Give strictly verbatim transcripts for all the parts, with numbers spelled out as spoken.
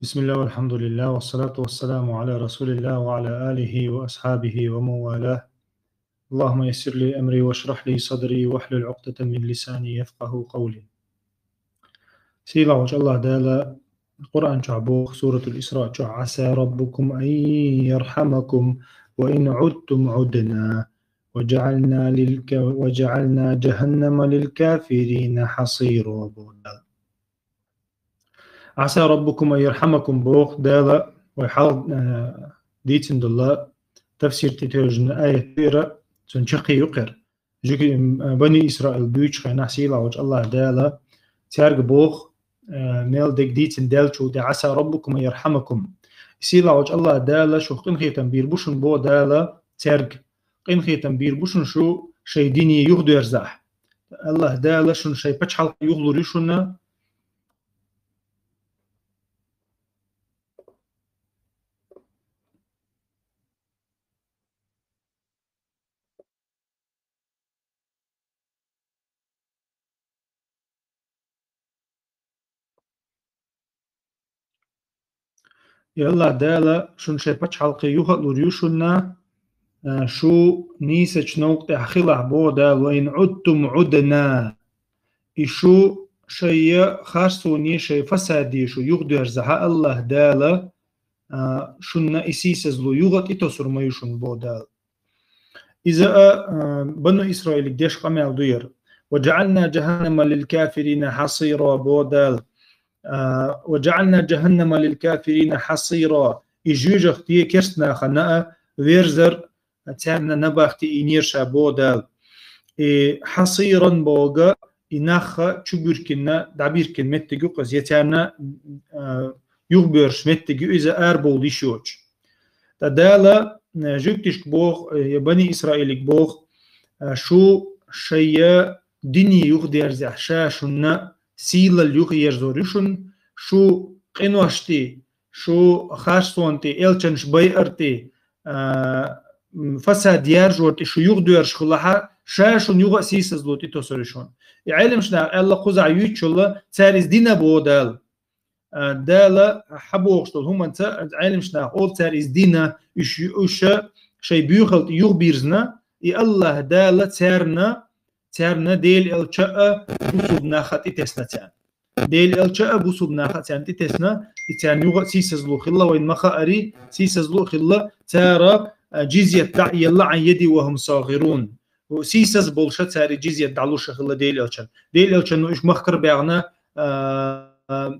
بسم الله والحمد لله والصلاة والسلام على رسول الله وعلى آله وأصحابه ومن والاه. اللهم يسر لي أمري واشرح لي صدري واحلل عقدة من لساني يفقهوا قولي. Сийлахьчу Аллахь Дала Къуръан чохь боху, Суратул Исра чохь: «عسى ربكم أن يرحمكم وإن عدتم عدنا وجعلنا للك-، وجعلنا جهنم للكافرين حصيرا», боху Дала. «عسى ربكم أن يرحمكم», боху Дала, вай хьал, э, дийцина долу тафсир тӀе тевжина аят вера, цуьнан чаккхе юкъера. Жуьгти, м, Бани Исраил буьйцучу хенахь Сийлахьчу Аллахь Дала цаьрга боху, э, мел дерг дийцина даьллачул тӀаьхьа: «عسى ربكم أن يرحمكم». Сийлахьчу Аллахь Дала шух къинхетам бийр бу шуна, боху Дала цаьрга. Къинхетам бийр бу шуна шу шайн дине юхадоьрзахь. Аллахь Дала шуна шайн пачхьалкх юхалур ю шуна. Я Аллахь Дала шуна шайн пачхьалкхе юха а лур ю шуна, а, шу нийсачу новкъа тӀехь хилахь, боху Дала: «وإن عدتم عدنا». И шу шайн харцоне, шайн фасаде шу юхадоьрзахь, Аллахь Дала, а, шуна и сийсазло юха а тӀетосур ма ю шуна, боху Дала. Иза а, а, Бану Исраилиг деш къамел ду яра. «وجعلنا جهنم للكافرين حصيرا», боху Дала. А, «وجعلنا جهنم للكافرين حصيرا». И жоьжахати керста нахана а верзар царна набахти йинера ша, боху Дала. И «حصيرا» бохург и нах чубуьркина, дӀабуьркина меттиг ю-кх иза, я царна, а, юхабоьрзуш меттиг ю иза, арабовла йиш йоцуш. Ткъа Дала, э, жуьгташка боху, э, я Бани Исраилиг боху, э, шу шайн дине юхадерзахь, ша шуна сийлалла юхаерзор ю шуна, шу къиношти, шу харцонти, элчанаш байарти, а, м, фасад яржорти шу юхадоьрзуш хилахь, ша шуна юха а сийсазло тӀетосур ю шуна. И Ӏеламнаха аьлла кхузахь юьйцучул, цара иза дина, боху Дала. А, Дала хьабохуш долу хӀуманца, Ӏеламнаха олу, цара иза дина, уьш, уьш шайн буьйхалла тӀе юхабирзина, и Аллахь Дала царна, царна Делан элча а, бусулба нах а тӀетесна царна. Делан элча а, бусулба нах а царна тӀетесна, и царна юха а сийсазло хилла, вайна ма-хаари, сийсазло а хилла, цара, а, джизйат дӀа а елла, «عن يد وهم صاغرون». Сийсаз болуша цара джизйат дӀалуш хилла Делан элчанна. Делан элчано уьш махкара баьхна, а,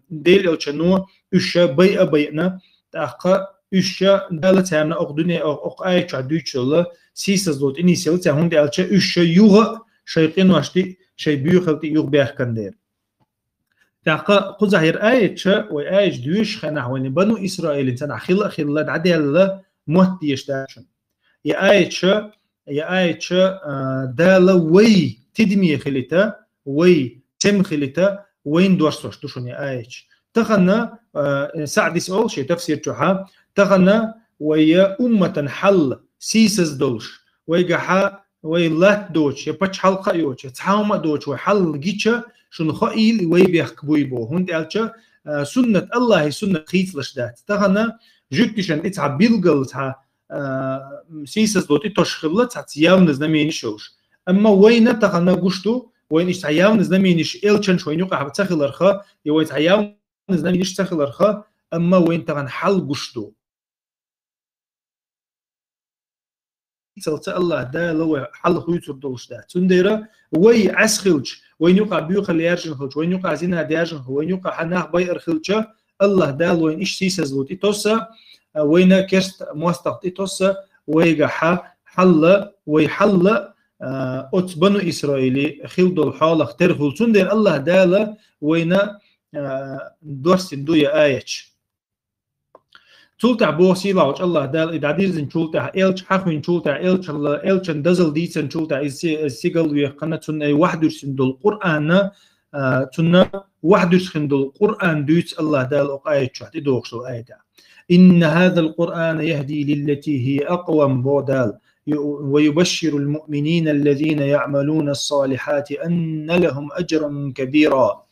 Делан элчано уьш байа а байина, тӀаккха уьш Дала царна окху дуьне, окху, окху аят чохь дуьйцуш долу сийсазло тӀенисъелла царна, хӀунда аьлча уьш юха а шайн къиношти, шайн буьйхалла тӀе юхабаьхкина дера. ТӀаккха кхузахь яра аят чохь, вай аят доьшучу хенахь вайна Бану Исраилан цхьанхьа хила а хилла, дӀадаьлла мотт дезаш дац шуна. И аят чохь, и аят чохь, а, Дала вай тидаме хилийта, вай цӀена хилийта, вайна доссош ду шуна и аят чохь. Тахана, а, СаӀдис олу шен тафсир чохь, тахана вай умматан хьал сийсаз долуш, вайгахь вай латта доцуш, я пачхьалкх а йоцуш, я цхьа хӀума а доцуш, вай хьал гича, шуна хаийла и вай бехк буй боху. ХӀунда аьлча, а, суннат, Аллахьан суннат хийцалуш дац. Тахана жуьгташна тӀе цхьа билггал цхьа, а, сийсазло тӀетосуш хилла, цхьацца явный знаменеш йолуш. Амма вайна тахана гуш ду, вайна иштта цхьа явный знаменеш, элчанаш вайна юкъахь ца хиларх, я вай цхьа явный знаменеш ца хиларх, амма вайна тахана хьал гуш ду. Цалца Аллахь Дала вай хьал хуьйцур долуш дац. Цундела вай Ӏес хилча, вайна юкъахь буьйхалла яьржина хилча, вайна юкъахь зина даьржина хилча, вайна юкъахь нах байар хилча, Аллахь Дала вайна иштта сийсазло тӀетосса, а, вайна керста мостагӀа тӀетосса, вайгахь хьал, вай хьал, а, оцу Бану Исраилан хилла долу хьолах тера хуьлу. Цундела Аллахь Дала вайна, а, доссийна ду я аят чохь. Цул тӀаьхьа боху сийлахьчу Аллахь Дала и дӀадирзинчул тӀаьхьа, элча хьахийначул тӀаьхьа, элчанна, элчан дозалла дийцинчул тӀаьхьа, иза си-, иза сигала вехкана, цунна и ваьхьа дуьрсина долу Къуръан, а, цунна ваьхьа дуьрсина долу Къуръан дуьйцу Аллахь Дала окху аят чохь, тӀедогӀуш долу аят. «إن هذا القرآن يهدي للتي هي أقوم», боху Дала, ю-, «ويبشر المؤمنين الذين يعملون الصالحات أن لهم أجرا كبيرا».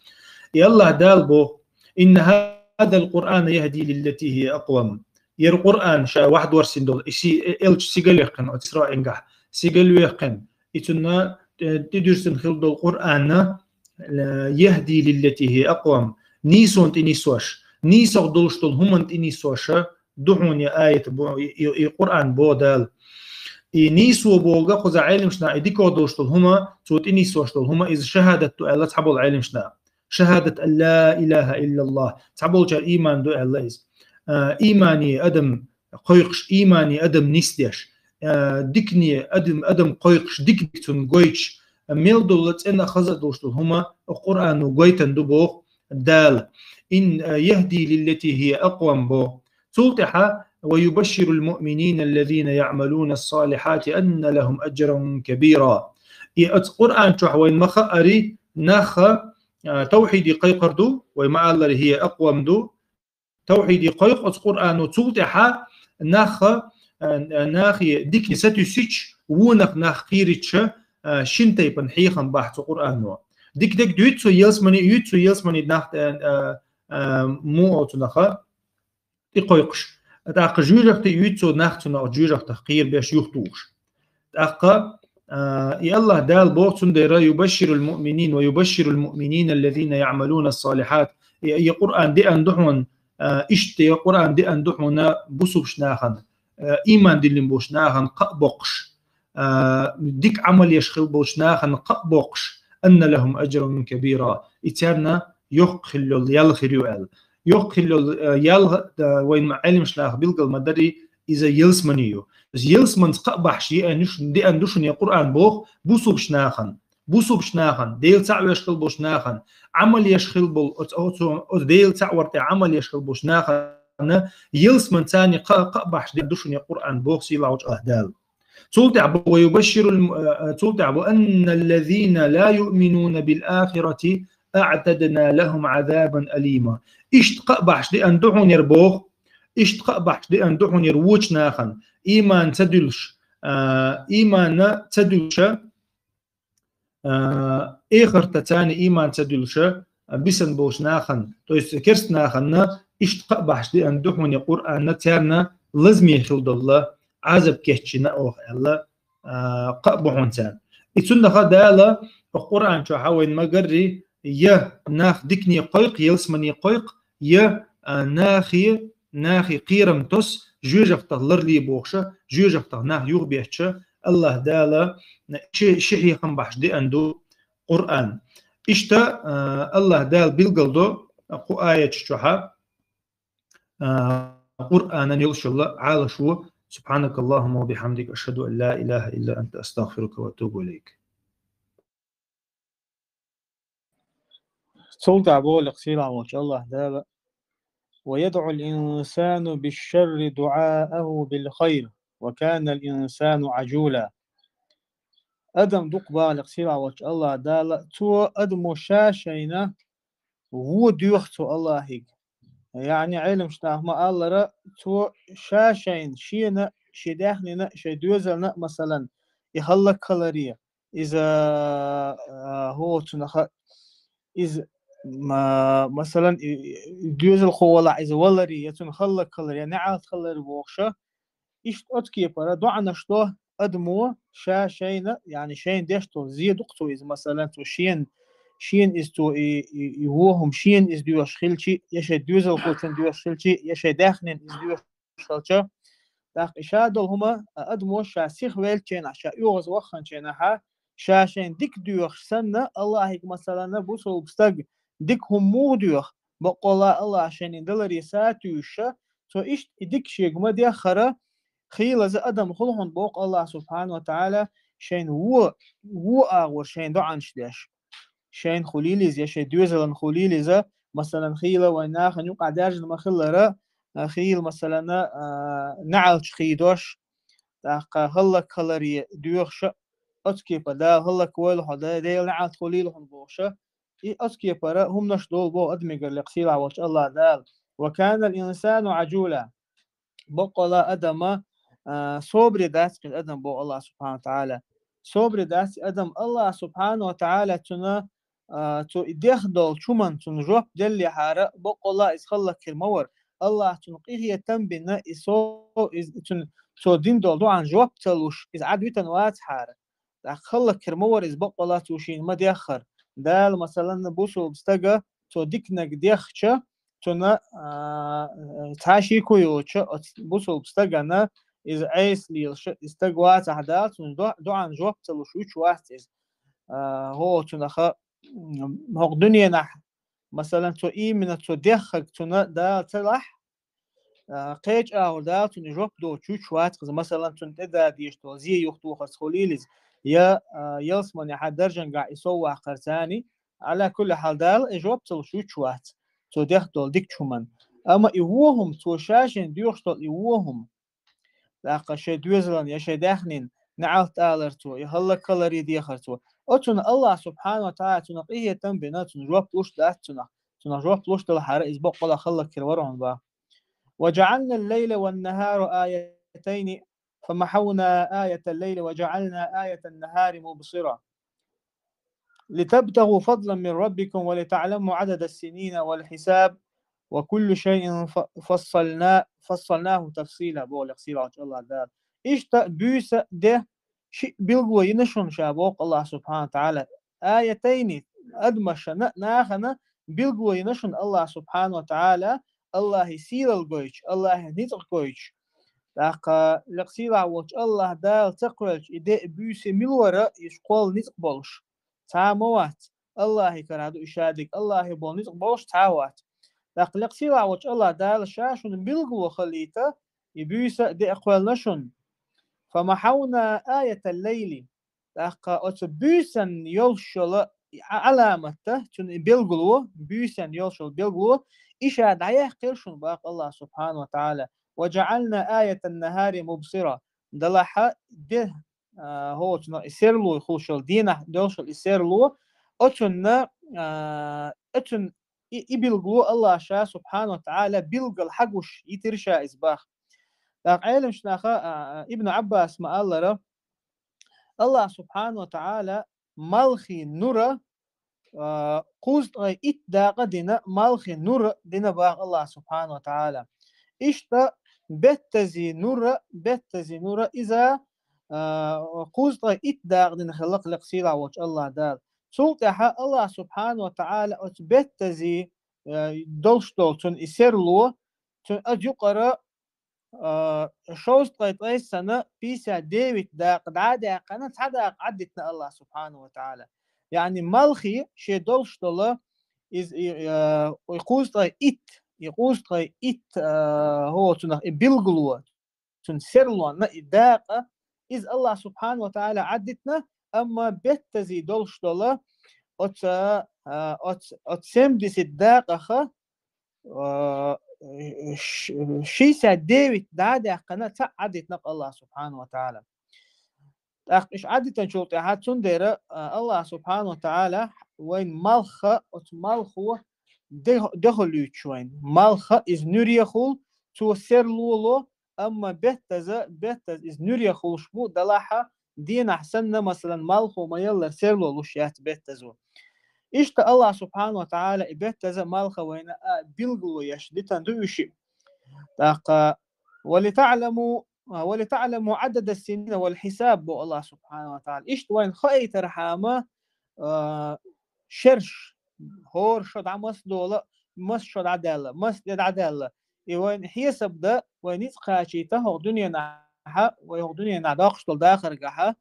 И Аллахь Дала боху: «إن هذا هذا القرآن يهدي للتي هي أقوم. Ер Къуръан ша вахьдорсин долу, и си-, э, элча сигал вехкхина, оцу Исраингахь сигал вехкхина, и цунна, э, тӀедуьрсина хила долу Къуръанна, э, يهدي للتي هي أقوم, нийсонна тӀе нисош, нийсагӀа долуш долу хӀуманна тӀе нисоша ду хьуна и аят бо-, и, и, и Къуръан боху Дала. И нийсо бохург кхуза Ӏеламнаха и дика долуш долу хӀума, цо тӀе нисош долу хӀума, иза шахӀадат ду аьлла цхьаболу Ӏеламнаха. شهادة أن لا إله إلا الله. Цхьаболчара ийман ду аьлла иза. А, иймане адам кхойкхуш, иймане адам нисдеш, а, дикане адам, адам кхойкхуш, дика-дика цунна гойтуш, а, мел долу цӀена а хаза а долуш долу хӀума Къуръано гойтун ду боху Дала. Ин, а, يهدي للتي هي أقوم боху. Цул тӀаьхьа: ويبشر المؤمنين الذين يعملون الصالحات أن لهم أجرا كبيرا. И оцу Къуръан чохь вайн ма хаари, нах, а, тавхьиде кхайкхар ду, вай ма аллара, هي أقوم ду, тавхьиде кхойкху оцу Къуръано, цул тӀаьхьа нах, а, нахе дикане сатуьйсича, вонах нах кхийрича, а, шина тайпана хьехам бахь цу Къуръано. Дика дерг дуьйцу цо ялсамани, юьйцу цо ялсамани нах, а, а, а, муха оцу наха тӀе кхойкхуш. ТӀаккха жоьжахати юьйцу цо нах цунах жоьжахатах кхийрабеш юхатухуш. ТӀаккха, а, и Аллах Дала боху цундела: يبشر المؤمنين ويبشر المؤمنين الذين يعملون الصالحات. И, и Къуръан деана ду хьуна, а, иштта и Къуръан деана ду хьуна бусулбачу нахана, а, ийман диллина болчу нахана кхаъ боккхуш, а, дика Ӏамал еш хила болчу нахана кхаъ боккхуш, أن لهم أجرا كبيرا. И царна йоккха хила йолу ял хир ю аьлла. Йоккха хила йолу, а, ял, а, вайн ма-, Ӏеламнаха билгал ма дарий, иза ялсамани ю. Иза ялсаманца кхаъ бахьаш деана ду шуна, деана ду шуна и Къуръан боху бусулбачу нахана. Бусулбачу нахана, Дела цхьаъ веш хила болчу нахана, Ӏамал еш хила болу, оцу, оцу, оцу Дела цхьаъ вар тӀе Ӏамал еш хила болчу нахана, ялсаманца царна кхаъ, кхаъ бахьаш деана ду шуна и Къуръан боху сийлахьчу Аллах Дала. Цул тӀаьхьа бо: ويبشر الم-, а, а, цул тӀаьхьа бо: أن الذين لا يؤمنون بالآخرة أعتدنا لهم عذابا أليما. Иштта кхаъ бахьаш деана ду хьуна яр боху, иштта кхаъ бахьаш деана ду хьуна яр вочу нахана, ийман ца дуьллуш, а, ийманна ца дуьллуша, а, эхартаца царна ийман ца дуьллуша, а, бисина болчу нахана, то есть керста нахана, иштта кхаъ бахьаш деана ду хьуна и Къуръанна царна лазаме хила долла Ӏазап кечйина оха аьлла, а, кхаъ бу хьуна царна. И цунна ха Дала Къуръан чохь вайн ма гарри, я нах дикане кхойкху, ялсамане кхойкху, я, а, нахе, нахе кхерам тосу, жоьжахатах ларле бохуша, жоьжахатах нах юхабетташа, Аллах Дала ши, ши хьехам бахьаш деана ду Къуръан. Иштта, а, Аллах Дала билгал до кху аяташ чохьа, а, Къуръанан йолуш йолу Ӏалашо. سبحانك اللهم وبحمدك، أشهد أن لا إله إلا أنت، أستغفرك وأتوب إليك. Цул тӀаьхьа боху лекха сийлахь волчу Аллах Дала: ويدعو الإنسان بالشر دعاءه بالخير وكان الإنسان عجولا. Адам дукха боху лекха сийлахь волчу Аллах Дала, цо адамо ша шайна вон доьху цо Аллахьига. Яъни Ӏеламнаха ма аллара, цо ша шайна, шена, шен даьхнина, шен доьзална, масалан, и хӀаллакьхиларе, иза, а, хӀоцунаха, иза, ма-, масалан, и, и, и доьзалхо валахь, иза валаре, я цунна хӀаллакьхиларе, я неӀалт хиларе бохуша, иштта оцу кепара доӀанаш до адамо ша шайна, яъни шайна деш долу зе ду-кх цо иза, масалан, цо шена, шена иза цо и, и, и вон хӀума шена иза доьхуш хилчи, я шайн доьзалхочунна доьхуш хилчи, я шайн даьхнина иза доьхуш хилча, тӀаккха и ша долу хӀума, а, адамо ша сиха веллачу хенахь, ша оьгӀазвахханчу хенахьа, ша шайна дика доьхуш санна, Аллахьига, масалана, бусулба стаг дика хӀума муха доьху, баккъалла Аллахьа шайна и даларе сатуьйсуша, цо иштта и дика шега ма деххара, хийлаза адам хуьлу хьуна боху Аллахь субхьана ва тагӀала, шайна вон, вон агӀор шайна доӀанаш деш. Шайна хуьлийла иза, я шайн доьзална хуьлийла иза, масалан, хийла вайн нахана юкъахь даьржина ма-хиллара, а, хийла, масалана, а, неӀалташ хийдош, тӀаккха хӀаллакьхиларе доьхуша, оцу кепа Дала хӀаллакьвойла хьо, Де-, Делан неӀалт хуьлийла хьуна бохуша, и оцу кепара хӀуманаш долу боху адамигара лекха сийлахь волчу Аллах Дала. وكان الإنسان عجولا. Баккъалла адама, а, собаре дац-кх адам боху Аллах субхьана ва тагӀала. Собаре дац адам, Аллах субхьана ва тагӀала цунна а, цо и дехдолчу хӀуман цунна жоп деллехьара, боккъала иза хӀаллакьхир ма вара. Аллахь цунна къинхетам бина, и со, из, цунна, цо дина долу доӀан жоп ца луш, иза Ӏад витина вацахьара. ТӀаккха хӀаллакьхир ма вара иза, боккъала цо шена ма деххара. Дала, масалан, бусулба стага цо диканиг дехча, цунна, а, цхьа шеко йоцуш, оцу бусулба стагана иза Ӏеса лелаш, и стаг вацахь Дала, цунна до-, доӀан жоп ца луш вуьтуш вац иза. А, хӀо, цунах, м, хӀокху дуьненахь, масалан, цо иймина цо деххаг цунна Дала ца лахь, а, кхечу агӀор Дала цунна жоп доцуш вуьтуш вац иза, масалан, цунна тӀеда дезаш долу зе юхатохарца хуьлийла иза, я, а, ялсаманехь даржехь и сов ваккхарца, Ӏала кулли хьал, Дала и жоп ца луш вуьтуш вац, цо дехдолу дикачу хӀуман. Амма и вон хӀума, цо ша-шена доьхуш долу и вон хӀума, тӀаккха шайн доьзалан я шайн даьхнин неӀалт алар цо, я хӀаллакьхиларе дехар цо, оцунна Аллахь субхьана ва тагӀала цунна къинхетам бина, цунна жоп луш дац цунах. Цунах жоп луш делахьара, иза боккъала хӀаллакьхир вара хьуна боху. وجعلنا الليل والنهار آيتين فمحونا آية الليل وجعلنا آية النهار مبصرة لتبتغوا فضلا من ربكم ولتعلموا عدد السنين والحساب وكل شيء ف-، فصلنا-، فصلناه تفصيلا, боху лекха сийлахьчу Аллахь Дала. Иштта буьйса, де, шиъ билгало йина шуна ша, боху Аллахь субхьана ва тагӀала. Аятайни, адамашна, нахана билгало йина шуна Аллахь субхьана ва тагӀала, Аллахьан сийлалла гойтуш, Аллахьан ницкъ гойтуш. ТӀаккха лекха сийлахь волчу Аллахь Дала ца кхоьллича, и де а, буьйса а мила вара, иза кхолла ницкъ болуш? Цхьа а ма вац. Аллахьан карахь ду и шадерг, Аллахьан болу ницкъ болуш цхьа а вац. ТӀаккха лекха сийлахь волчу Аллахь Дала ша шуна билгало хилийта, и буьйса а, де а кхоьллина шуна. فمحونا آية الليل. ТӀаккха оцу буьйсан йолуш йолу Ӏаламат, цуьнан и билгало, буьйсан йолуш йолу билгало, и ша дӀаяьккхира шуна, боху Аллахь субхьана ва тагӀала. وجعلنا آية النهار مبصرة. Делахь де, а, хӀо, цунах и серло хуьлуш йолу, дийнахь долуш йолу и серло, оцунна, а, оцунна и, и билгало Аллахь ша субхьана ва тагӀала билггал хьагуш йитира ша иза, боху. ТӀаккха Ӏеламчу наха, а, а, Ибн Ӏаббаса ма-аллара, Аллахь субхьана ва тагӀала малхе нур, а, кхузткъе итт дакъа дина, малхе нур дина, боху Аллахь субхьана ва тагӀала. Иштта беттазе нур, беттазе нур иза, а, кхузткъе итт дакъа дина хилла лекха сийлахь волчу Аллахь Дала. Цул тӀаьхьа Аллахь субхьана ва тагӀала оцу беттазе, а, долуш долу цунна и серло, цунна оцу юкъара, а, шовзткъе ткъайсана пятьдесят девять дакъа дӀа а даьккхина, цхьа дакъа Ӏаддитина Аллахь субхьана ва тагӀала. Яъни малхе шен долуш долу, иза, и, а, и кхузткъе итт, и кхузткъе итт, а, хӀо, цунах и билгало, цунна серлонна и дакъа, иза Аллахь субхьана ва тагӀала Ӏаддитина, амма беттазе долуш долу оцу, а, оцу, оцу семьдесят дакъаха, а, ш-, шестьдесят девять дӀа а даьккхина, цхьаъ Ӏаддитина Аллахь субхьана ва тагӀала. ТӀаккха уьш Ӏаддитинчул тӀаьхьа цундела, а, Аллахь субхьана ва тагӀала вайна малхха, оцу малхо де-, дехуьлуьйтуш вайна. Малхха иза нуьре хуьлу, цо серло ло, амма беттаза, беттаза иза нуьре хуьлуш бу, делахь а, дийнахь санна, масалан, малхо ма-яллара серло луш яц беттазо. Иштта Аллахь субхьана ва тагӀала и беттаза, малхха вайна а билгало еш дитина ду уьш. ТӀаккха, ولتعلموا, а, ولتعلموا عدد السنين والحساب, боху Аллахь субхьана ва тагӀала. Иштта вайна хаийтархьама, а, шераш, хӀора шо дӀа маса долу, маса шо дӀадаьлла, маса де дӀадаьлла. И вайна хьесап дан, вай ницкъ кхачийта хӀокху дуьненахь, вай хӀокху дуьненахь доккхуш долу дахаргахьа,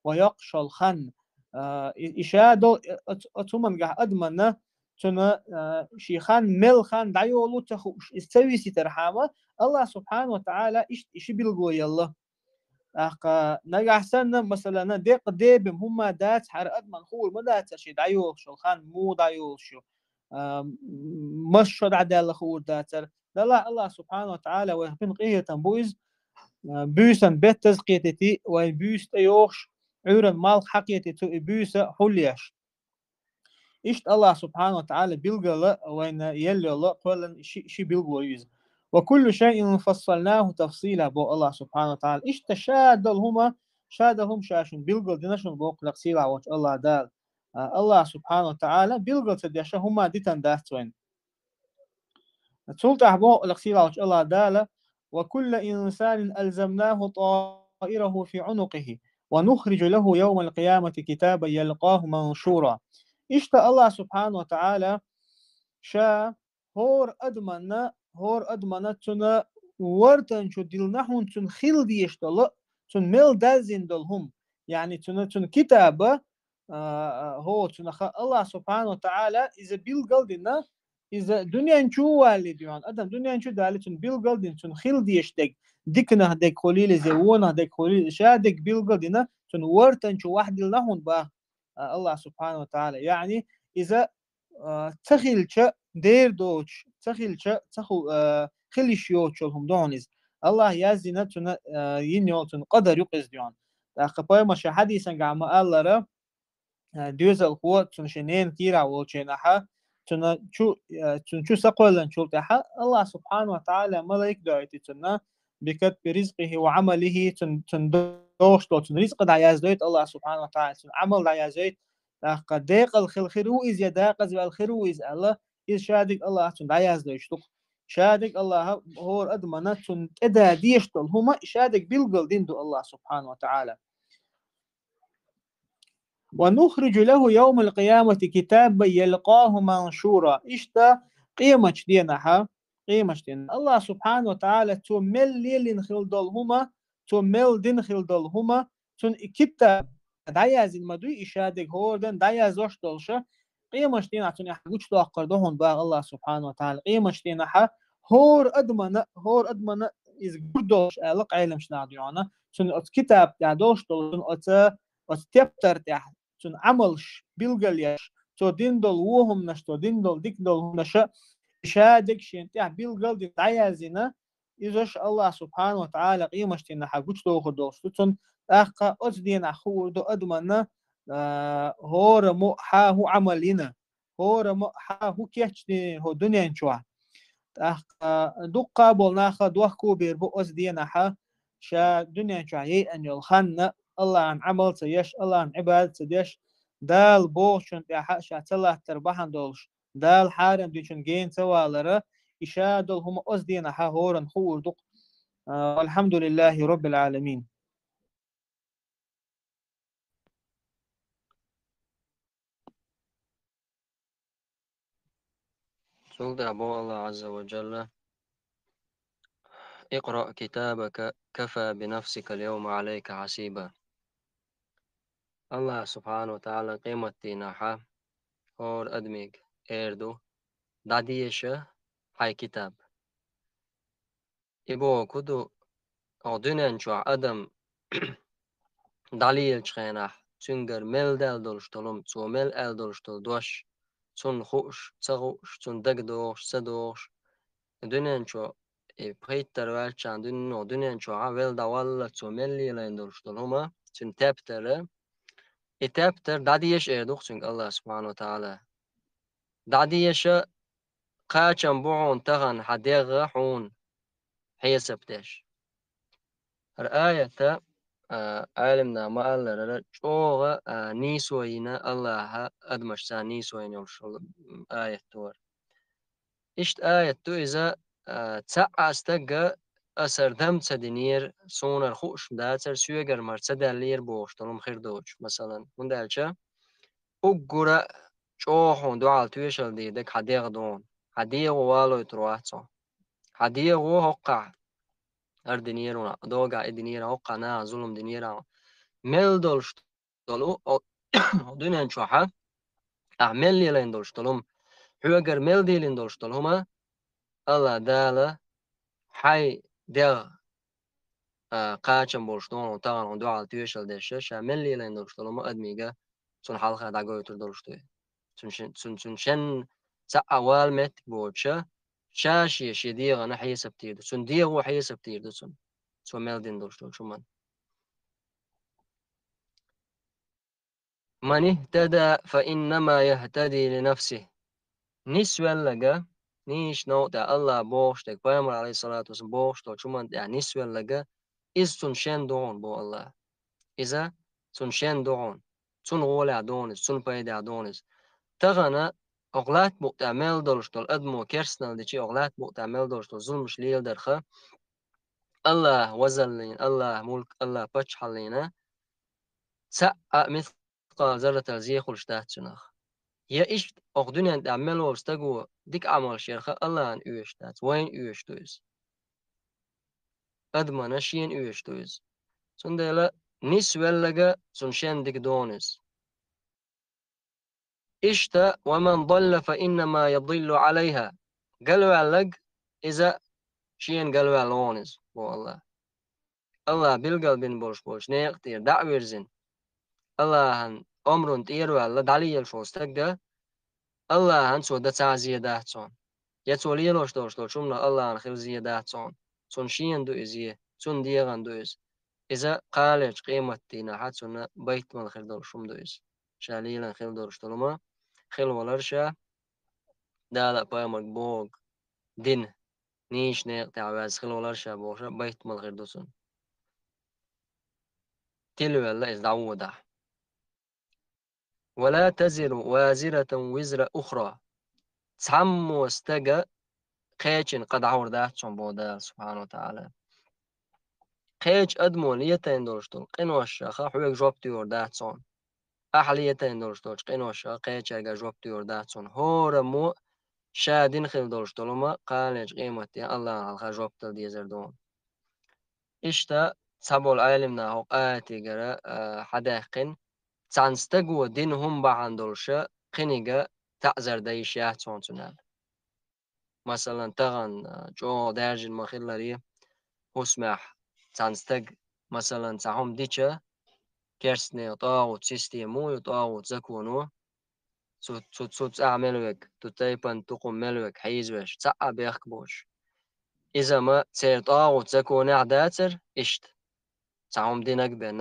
вай йоккхуш йолу хан. А, и, и ша долу, оцу, оцу хӀумангахь адаманна, цунна, а, шен хан, мел хан дӀайолу ца хууш, иза ца висийтархьама, Аллахь субхьана ва тагӀала иштта и ши билгало елла. ТӀаккха нагахь санна, масалан, декъа дебина хӀумма дац, хӀара адаман хуур ма дацара шен дӀайолуш йолу хан, муха дӀайолуш ю, а, маса шо дӀадаьлла хуур дацара. Делахь Аллахь субхьана ва тагӀала вайх бина къинхетам бу иза, а, буьйсан беттаза кхетийти, вайн буьйса тӀейогӀуш, Ӏуьйранна малх хьакхетийти цо и буьйса хьулъеш. Иштта Аллахь субхьана ва тагӀала билгала вайна елла йолу кхоьллина ши, ши билгало ю иза. وكل شيء فصلناه تفصيلا, боху Аллахь субхьана ва тагӀала. Иштта ша долу хӀума, ша долу хӀума ша шуна билгал дина шуна, боху лекха сийлахь волчу Аллахь Дала. а, Аллах субхьанаху ва таӀала билгал ца деш хӀума дитан дац вайна. Цул тӀаьхьа боху Аллах сийлахьчу Аллах Дала: «وكل إنسان ألزمناه طائره في عنقه ونخرج له يوم القيامة كتابا يلقاه منشورا». Иштта Аллах субхьанаху ва таӀала ша хӀора адаманна, хӀора адаманна цуьнан вартан чу диллина хьуна цуьнан хила дезаш долу, цуьнан мел даьззина долу хӀума. Яъни цуьнан, цуьнан китаба, а, а, хӀо, цунах Аллах субхьанаху ва таӀала иза билгал а дина, иза дуьнен чу а валлий дуьйна, адам дуьнен чу а даллий, цунна билгал а дина, цунна хила дезаш дерг, диканах дерг хуьлийла иза, вонах дерг хуьлийла, ша дерг билгал а дина, цунна вартан чу вахьа диллина хьуна боху, а, Аллах субхьанаху ва таӀала. Яъни иза, а, ца хилча, дер доцуш, ца хилча, ца ху-, а, хила йиш йоцуш йолу хӀума ду хьуна иза. Аллах язйина цунна, а, йина йолу цунна къадар ю-кх иза дуьйна. ТӀаккха пайхамара шен хьадисангахь ма-аллара, а, доьзалхо цунна шен ненан кийрахь волчу хенахь, цунна чу, а, цунна чу са кхоьллинчул тӀаьхьа Аллах субхьанаху ва таӀала малайк доуьйту цунна, «بكتب رزقه وعمله», цунна, цунна догӀуш долу цунна ризкъа дӀаяздойту Аллах субхьанаху ва таӀала, цунна Ӏамал дӀаяздойту, тӀаккха декъала хила хир ву иза я декъаза ваьлла хир ву иза аьлла, иза ша дерг Аллах цунна дӀаяздойтуш ду-кх. Ша дерг Аллаха хӀора адамана цунна тӀеда дезаш долу хӀума, ша дерг билгал дина ду Аллах субхьанаху ва таӀала. «ونخرج له يوم القيامة كتابا يلقاه منشورا». Иштта къематчу денахьа, къематчу денахьа Аллах субхьанаху ва таӀала цо мел лелийна хила долу хӀума, цо мел дина хила долу хӀума, цунна и китаб дӀаяздина ма дуй, и ша дерг хӀора дан дӀаяздеш долуш, къематчу денахь цунна гучудоккхур ду хьуна боху Аллах субхьанаху ва таӀала. Къематчу денахьа хӀора адамана, хӀора адамана иза гур долуш аьлла къайламаш нах дуьйна, цунна оцу китаб тӀехь долуш долу, цунна оцу, оцу тептар тӀехь цунна Ӏамалш билгал еш, цо дина долу вон хӀуманаш, цо дина долу дика долу хӀуманаш, ша дерг шена тӀехь билгал а дина дӀаяздина, изаш Аллах субхьанаху ва таӀала къематчу денахьа гучудохур долуш ду цунна, тӀаккха оцу денахь хуур ду адаманна, а, хӀора мо хьан хӀун Ӏамал йина, хӀора мо хьан хӀун кечдина хӀо дуьнен чохь. ТӀаккха дуккха а болу наха дохко бер бу оцу денахьа, ша дуьнен чохь яйъина йолу ханна, Аллахьан Ӏамал ца еш, Аллахьан Ӏибадат ца деш, Дала бохучунна тӀехьа ша ца латтар бахьана долуш, Дала хьарам динчун гена ца валара, и ша долу хӀума оцу денахьа хӀоран хуур ду-кх. А, валхьамдулиллахи роббил Ӏаламин. Цул тӀаьхьа боху Аллах Ӏазза ва Джалла: «اقرأ كتابك كفى بنفسك اليوم عليك حسيبا». Аллах субхьанаху ва таӀала къематдийнахьа хӀора адамига эр ду: «ДӀадеша хьайн китаб». И боху ду, хӀокху дуьнен чохь адам дӀалелачу хенахь, цуьнгара мел даьлла долуш долу хӀума, цо мел аьлла долуш долу дош, цунна хууш, ца хууш, цунна дага догӀуш, ца догӀуш, дуьнен чу, и пхийттара ваьлчхьана дуьнено, дуьнен чохь а велла дӀаваллалц цо мел лелийна долуш долу хӀума, цуьнан тептар, и тептар дӀадеша эр ду-кх цуьнга Аллах субхьанаху ва таӀала. ДӀадеша, кхачам бу хьуна тахана хьан дегӀ хьуна хьесап деш. ХӀара аят, а, Ӏелимна ма-аллара, чӀогӀа, а, нийсо йина Аллаха адамашца нийсо йина йолуш йолу, м, аят ду хӀара. Иштта аят ду иза, а, цхьа а стага аса хӀара дан ца динера, суна хӀара хууш дацара, соьгара хӀара ца даьллера бохуш долу хӀума хир доцуш, масалан. ХӀунда аьлча уггара чӀогӀа хьуна дуьхьал тоьшалла дийр дерг хьан дегӀ ду хьуна. Хьан дегӀо валийтур вац хьо. Хьан дегӀо хӀокхахь хӀара динера хьуна, догахь и динера, хӀокхахь наха зулам динера хьуна. Мел долуш долу, о, дуьнен чохь а, ахь мел лелийна долуш долу хӀума, хьоьгара мел дийлина долуш долу хӀума, Аллах Дала хьайн дегӀ, а, кхачам болуш ду хьуна тахана хьуна дуьхьал тоьшалла деш, ша мел лелийна долуш долу хӀума адамига цунна хьалха дӀагойтур долуш ду. Цуьнан шен, цуьнан, цуьнан шен цхьа а вала меттиг боцуша, ша шен, шен дегӀана хьесап дийр ду. Цуьнан дегӀо хьесап дийр ду цунна, цо мел дина долуш долчу хӀуманна. «من اهتدى فإنما يهتدي لنفسه». Нисвеллага, нийсачу новкъа тӀехь Аллах бохуш дерг, пайхамар, алейхиссалату вассалам, бохуш долчу хӀуманна тӀехь нисвеллага, иза цунна шен ду хьуна, боху Аллах. Иза цунна шен ду хьуна. Цунна гӀолехь догӀу иза, цунна пайдехь догӀу иза. Тахана оха латта букъа тӀехь мел долуш долу адамо керстанал дичи, оха латта букъа тӀехь мел долуш долу зуламаш леладарха, АллахӀ вазаллина, АллахӀ мулк, АллахӀ паччахьаллина, цхьа а мискъал зарратал зе хуьлуш дац цунах. Я иштта оха дуьнен тӀехь мел волу стаго дика Ӏамалш ярха АллахӀан оьшуш дац, вайна оьшуш ду иза. Адамана шена оьшуш ду иза. Цундела нисвелларг цунна шен дика догӀу иза. Иштта, «Ва ман далла фа иннама ядиллу Ӏалайха». Галваьлларг иза шена галваьлла вогӀу иза, боху АллахӀа. АллахӀа билгал бина болуш болчу некъа тӀера дӀа а вирзина, АллахӀан омрана тӀера ваьлла дӀалелаш волу стаг, АллахӀан цо дан ца зе дац цунна. Я цо лелош долуш долчу хӀуманах АллахӀан хила зе дац цунна. Цунна шена ду иза, цунна дегӀана ду иза. Иза кханалерчу къематдийнахьа цунна байтамал хир долуш хӀума ду иза. Ша лелийна хила долуш долу хӀума хила валар ша, Дала а пайхамарга бохург дина, нийса некъа тӀехь ваьзна хила валар ша бохуш, байтамал хир ду цунна. Тилавелла иза дӀаводахь. «Ва ла тазиру вазиратун визра ухра». Цхьаммо стага кхечун къа дӀахьур дац цунна, боху Дала субхьана ва таӀала. Кхечу адамо летийна долуш долу къиношха хьоьга жоп доьхур дац цунна. Ахьа летийна долуш долчу къиношха кхечаьрга жоп доьхур дац цунна. ХӀораммо ша дина хила долуш долу хӀума кханалерчу къематде АллахӀан хьалха жоп дала дезар ду. Иштта цхьаболу Ӏелам наха хӀокху аятигара, а, хьадаьккхина, цхьана стаго дина хӀума бахьана долуша кхинига таӀзар дан йиш яц хьуна цунна аьлла. Масалан, тахана, а, чӀогӀа даьржина ма-хиллара, хӀусамехь цхьана стага, масалан, цхьа хӀума дича, керстанийн тӀагӀут системо ю, тӀагӀут законо, цу, цу, цу цӀахь мел верг, цу тайпана тукхум мел верг хьийзавеш, цхьа а бехк боцуш. Иза ма церан тӀагӀут законехь дацара, иштта цхьа хӀума динарг а бен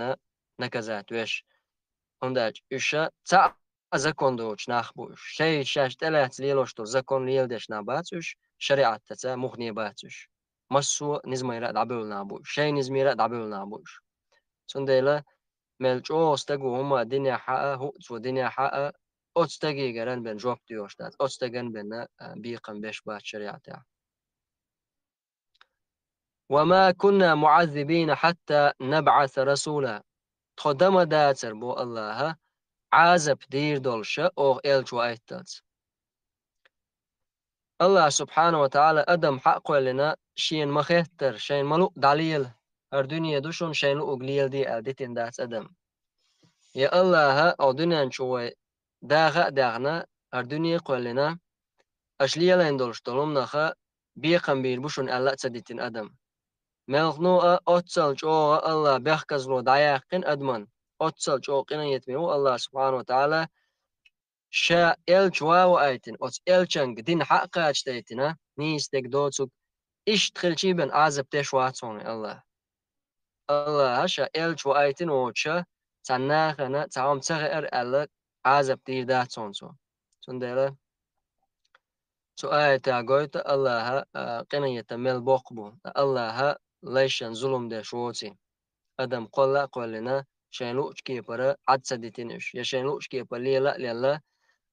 наказать веш. ХӀунда аьлча уьш цхьа а закон доцуш нах бу уьш. Шайн шаьш тӀелаьцна лелош долу закон леладеш нах бац уьш, шариӀатаца мухне бац уьш. Массо а низамера а дӀабевлла нах бу уьш, шайн низамера а дӀабевлла нах бу уьш. Цундела мел чӀогӀа стаго хӀума динехь а, хӀуъа цо динехь а, оцу стагигара бен жоп доьхуш дац, оцу стагана бен, а, бекхам беш бац шариӀатехь. «Ва ма кунна муӀаззибина хьатта набӀаса расула». Тхо дан ма дацара, боху АллахӀа, Ӏазап дийр долуша оха элча ваитталц. АллахӀа субхьана ва таӀала адам хьакхоьллина, шена ма-хеттара, шайна ма-луъу дӀалела, хӀара дуьне ду шуна, шайна луъург леладе аьлла дитина дац адам. Я АллахӀа, оха дуьнен чу вай даха а даьхна, хӀара дуьне а кхоьллина, аша лелийна долуш долу хӀуманах бекхам бийр бу шуна аьлла а ца дитина адам. Мелхано а оццал чӀогӀа АллахӀа бехказло дӀаяьккхина адаман, оццал чӀогӀа къинхетаме ву АллахӀ субхьана ва таӀала, ша элча ван а ваийтина, оцу элчанга дин хьа а кхачадайтина, нийса дерг доцург, иштта хилчий бен Ӏазап деш вац хьуна АллахӀ. АллахӀа ша элча ваийтина воцуша, цхьана нахана цхьа хӀума ца хеара аьлла, Ӏазап дийр дац хьуна цо. Цундела цу аятехь гойту АллахӀа, а, къинхетам мел боккха бу. АллахӀа лайшан зулум деш воций. Адам кхолла а кхоьллина, шайн луъучу кепара Ӏад ца дитина уьш, я шайн луъучу кепара лела а лелла,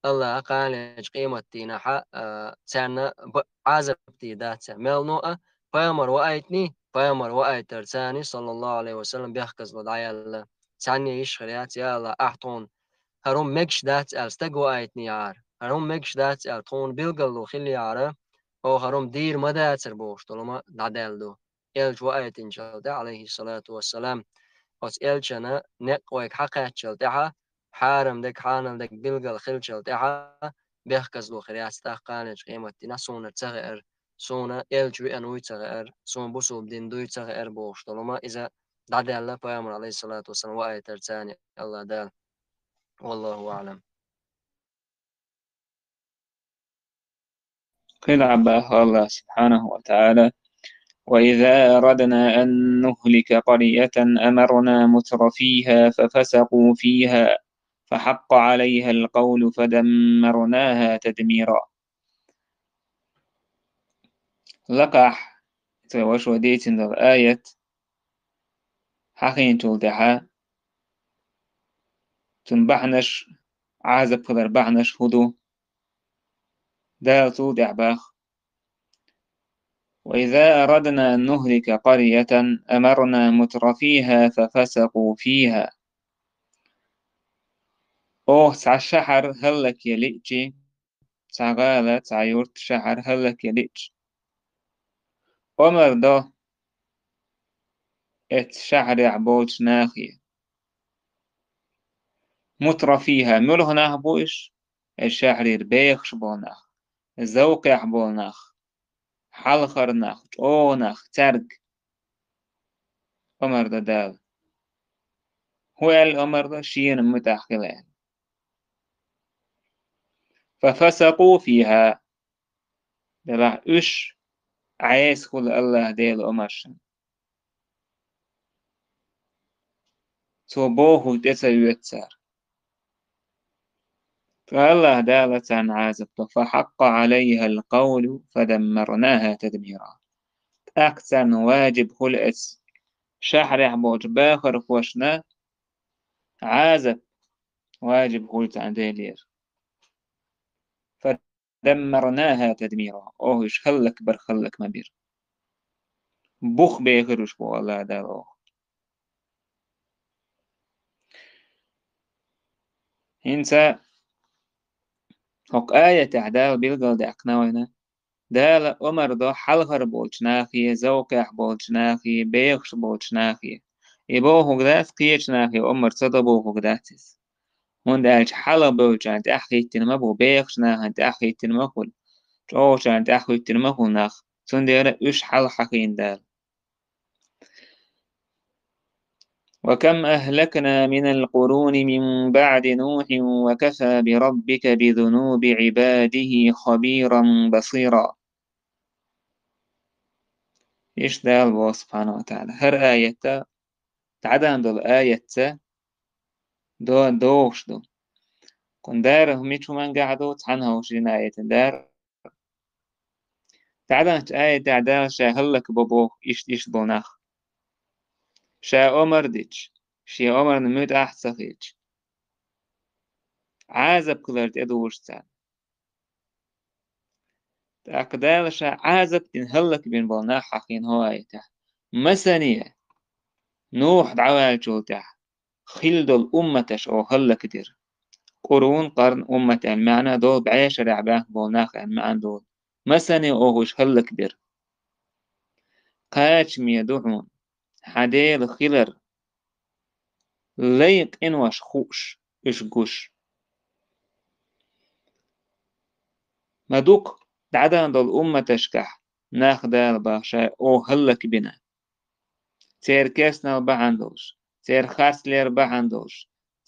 АллахӀа кханалерчу къематдийнахьа, а, царна ба-, Ӏазап дийр дац царна. Мелхано а пайхамар ваийтиний, пайхамар ваийтарца царна, саллаллаху Ӏалайхи ва саллам, бехказло дӀаяьлла. Царна йиш хир яц, я АллахӀ, ахь тхуна хӀара хӀума мегаш дац аьлла стаг ваийтинехьара, хӀара хӀума мегаш дац аьлла тхуна билгало хиллехьара, оха хӀара хӀума дийр ма дацара бохуш долу хӀума дӀадаьлла ду. Элча ваийтинчул тӀаьхьа, Ӏалайхиссалату вассалам, оцу элчана некъ вайга хьакхаьччал тӀаьхьа, хьарам дерг, хьанал дерг билгал хилчал тӀаьхьа, бехказло хир яц тӀаккха кханалерчу къематдийнахь, суна ца хеара, суна элча веана вуй ца хеара, суна бусулба дин дуй ца хеара бохуш долу хӀума иза дӀадаьлла пайхамар, Ӏалайхиссалату вассалам, ваийтарца царна АллахӀ Дала. Валлаху аӀлам. قيل عباه الله سبحانه وتعالى: وإذا أردنا أن نهلك قرية أمرنا متر فيها ففسقوا فيها فحق عليها القول فدمرناها تدميرا. Лакхахь, цо ваша дийцина долу аят, хьахийначул тӀаьхьа, Цун бахьанаш, Ӏазап хилар бахьанаш хӀун ду? Дала цул тӀаьхьа бах: وإذا أردنا أن نهلك قرية أمرنا مترفيها ففسقوا فيها. Оха цхьа шахьар хӀаллакъян лиъча, цхьа гӀала, цхьа юрт, шахьар хӀаллакъян лиъча, омар до эцу шахьарехь болчу нахе. مترفيها, муьлха нах бу уьш? Эцу шахьарера бехаш болу нах, зовкхехь болу нах, хьалхара нах, чӀогӀа нах, цаьрга. Омар до Дала. ХӀун аьлла омар до? Шена муьтӀахь хила аьлла. ففسقوا فيها. Делахь уьш Ӏеса хуьлу АллахӀ Делан омаршна. Цо бохург тӀе ца оьцу цара. Ткъа АллахӀ Дала царна Ӏазап до: فحق عليها القول فدمرناها تدميرا. ТӀаккха царна ваджиб хуьлу эцу шахьарехь болчу бахархошна Ӏазап ваджиб хуьлу царна Делера. فدمرناها تدميرا. Оха уьш хӀаллакбар, хӀаллак ма бира. Бух бехира уьш боху АллахӀ Дала оха. ХӀинца хӀокху аятехь Дала билгалдаьккхина вайна, Дала омар до хьалхара болчу нахе, зовкхехь болчу нахе, бехаш болчу нахе. И бохург дац, кхечу нахе омар ца до бохург дац иза. ХӀунда аьлча хьалха бевллачарна тӀаьхьахӀиттина ма бу, бехачу нахана тӀаьхьахӀиттина ма хуьлу, чӀогӀачарна тӀаьхьахӀиттина ма хуьлу нах, цундела уьш хьалха хьахийна Дала. وكم أهلكنا من القرون من بعد نوح وكفى بربك بذنوب عباده خبيرا بصيرا. Иштта Дала боху, субхьанаху ва тагӀала, хӀара аятта дӀадахана долу аятца до-, догӀуш ду. Кхунна дара мича хӀуманга хьа ду, цхьана хӀокху шина аятан дара. ДӀадаханчу аятехь Дала ша хӀаллакбо боху иштта, иштта болу нах. Ша омар дича, шен омарна муьтӀахь а ца хилча, Ӏазап хилар тӀедужу царна. ТӀаккха Дала ша Ӏазап дина хӀаллакбина болу нах хьахийна хӀокху аятехь. Масане, Нухь дӀаваьллачул тӀаьхьа хилла долу умматаш оха хӀаллакдира. Къурун, къарн, уммат аьлла маьӀна долу, бӀешарехь баьхна болу нах аьлла маьӀна долу. Масане оха уьш хӀаллакбира. Кхачаме ду хьуна хьан Дела хилар лайн къинош хууш, уьш гуш. Ма дукха дӀадахана долу умматашкахь нах Дала боху ша оха хӀаллакбина. Церан керстанал бахьана долуш, церан харцлер бахьана долуш,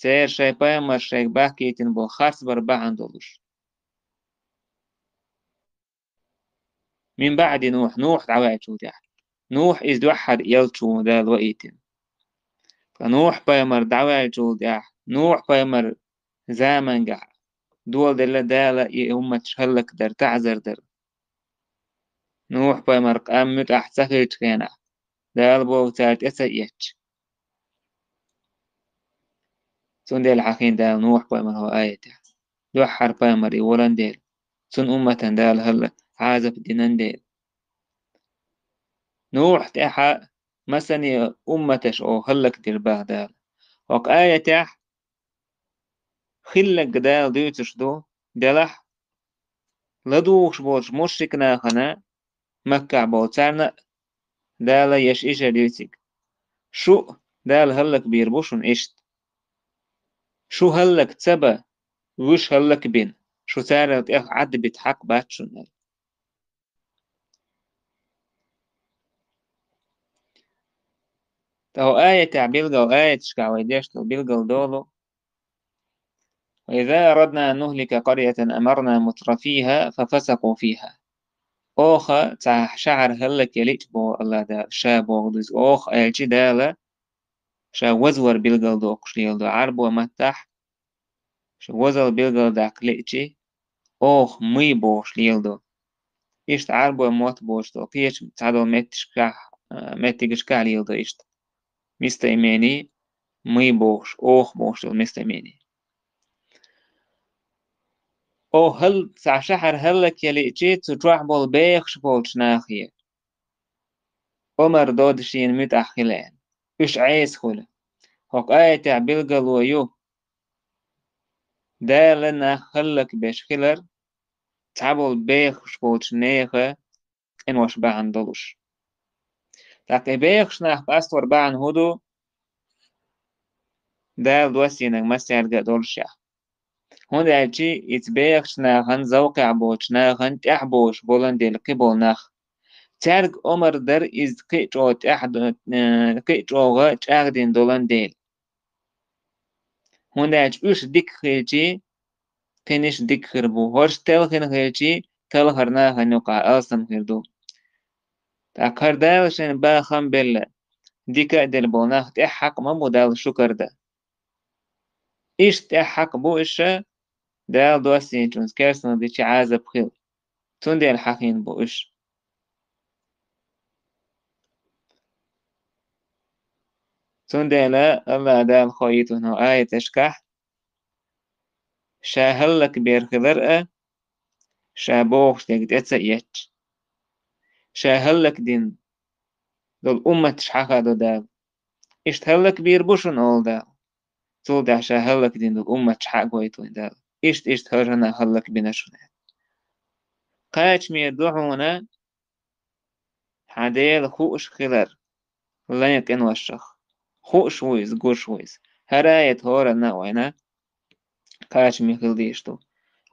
церан шайн пайхамарш шайга бахкийтина болу харцбар бахьана долуш. Мин баъди Нухь, Нухь дӀаваьллачул тӀаьхьа. Нухь иза дуьххьара элча ву Дала ваийтина. Ткъа Нухь пайхамар дӀаваьллачул тӀаьхьа, Нухь пайхамар замангахь доладелла Дала и умматаш хӀаллакдар, таӀзар дар. Нухь пайхамар къам муьтӀахь ца хилчу хенахь, Дала боху цара тӀе ца эцча. Цундела хьахийна Дала Нухь пайхамар хӀокху аятехь. Дуьххьара пайхамар и волан дела, цуьнан умматана Дала хӀалла Ӏазап динан дела. Нухь тӀаьхьа масане умматаш оха хӀаллакдира боху Дала. ХӀокху аятехь хилларг Дала дуьйцуш ду, делахь ладугӀуш болчу мушрик нахана, Маккахь болу царна а Дала еш ишар ю цига. Шу а Дала хӀаллакбийр бу шуна иштта. Шу хӀаллак ца бан, вуьш хӀаллакбина, шу царал тӀех Ӏадда бита хьакъ бац шуна аьлла. ТӀаккха аятехь билгал, аяташкахь вай деш долу билгал долу: وإذا أردنا أن نهلك قرية أمرنا مترفيها ففسقوا فيها. Оха цхьа шахьар хӀаллакъян лиъча, боху АллахӀ Дала, ша боху иза, оха аьлча Дала ша вазвар билгал доккхуш леладо Ӏарбой маттахь, ша вазал билгал даккха лиъча, оха муй бохуш леладо. Иштта Ӏарбой мотт бохуш долу кхечу цхьадолу меттигашкахь, а, меттигашкахь леладо иштта. Местоимени муй бохуш, оха бохуш долу местоимени. Оха хӀал-, цхьа шахьар хӀаллакьялийча, цу чохь болу бехаш болчу нахе омар додо шена муьтӀахь хила аьлла. Уьш Ӏеса хуьлу. ХӀокху аятехь билгало ю Дала нах хӀаллакбеш хилар, цхьаболу бехаш болчу нехан къинош бахьана долуш. ТӀаккха и бехаш нах къастор бахьана хӀун ду? Дала доссийнарг массаьрга а долушехь. ХӀунда аьлча иза бехачу нахана, зовкхехь боцучу нахана тӀаьхьа бовш болан дела кхин болу нах. Цаьрга омар дара иза кхин а чӀогӀа тӀаьхьа до-, э, кхин а чӀогӀа чӀагӀдина долан дела. ХӀунда аьлча уьш дика хилчий, кхин иштта дика хир бу. ХӀорш телхина хилчий, талхара нахана юкъахь алсам хир ду. ТӀаккха хӀара Дала шайна бахам белла, дика а делла болу нах тӀаьхьа хьакъ ма бу Далла шукар дан. Иштта тӀаьхьа хьакъ бу иша, Дала доссийначунца керстанах дичи Ӏазап хила. Цундела хьахийна бу уьш. Цундела Аллах Дала хоуьйту хӀокху аяташкахь, ша хӀаллакбер хилар а, ша бохуш дерг тӀе ца эцча. Ша хӀаллакдина долу умматаш хьахадо Дала. Иштта хӀаллакбийр бу шуна олу Дала. Цул тӀаьхьа ша хӀаллакдина долу умматаш хьа а гойту Дала. Иштта, иштта хӀара хӀана хӀаллакбина шуна. Кхачаме ду хьуна хьан Дела хууш хилар лайн къиношах. Хууш ву иза, гуш ву иза. ХӀара аят хӀоранна а вайна кхачаме хила дийш ду.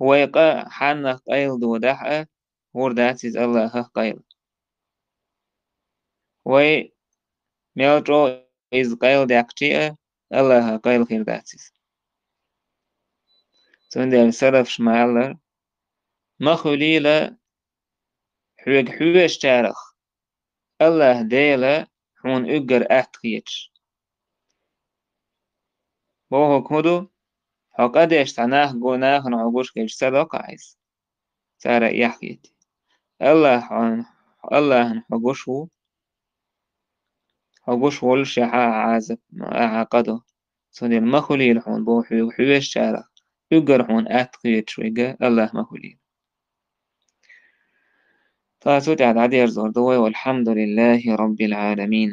Вай къа хьаннах къайла додахь а, гӀур дац иза Аллахах къайла. Вай мел чӀогӀа иза къайладаьккхича а, Аллахах къайла хир дац иза. Цундела салафаш ма-аллара: «Ма хуьлийла хьоьга хьоьжучарах Аллах Дела хьуна уггар атта хеташ». Бохург хӀун ду? Хьо къа деш цхьа нах го, нахана хьо гуш хилча, ца доккху ахь иза? Цара а эхь хетий. Аллах хьуна, Аллахна хьо гуш ву. Хьо гуш воллушехь а Ӏазап, ахьа къа до. Цундела ма хуьлийла хьуна боху хьоьга хьоьжучарах, уггар хьуна атта хеташ верг Аллах ма хуьлийла. Ткъа цу тӀехь дӀадерзор ду вай: «Валхьамдулиллахи Раббил Ӏаламин».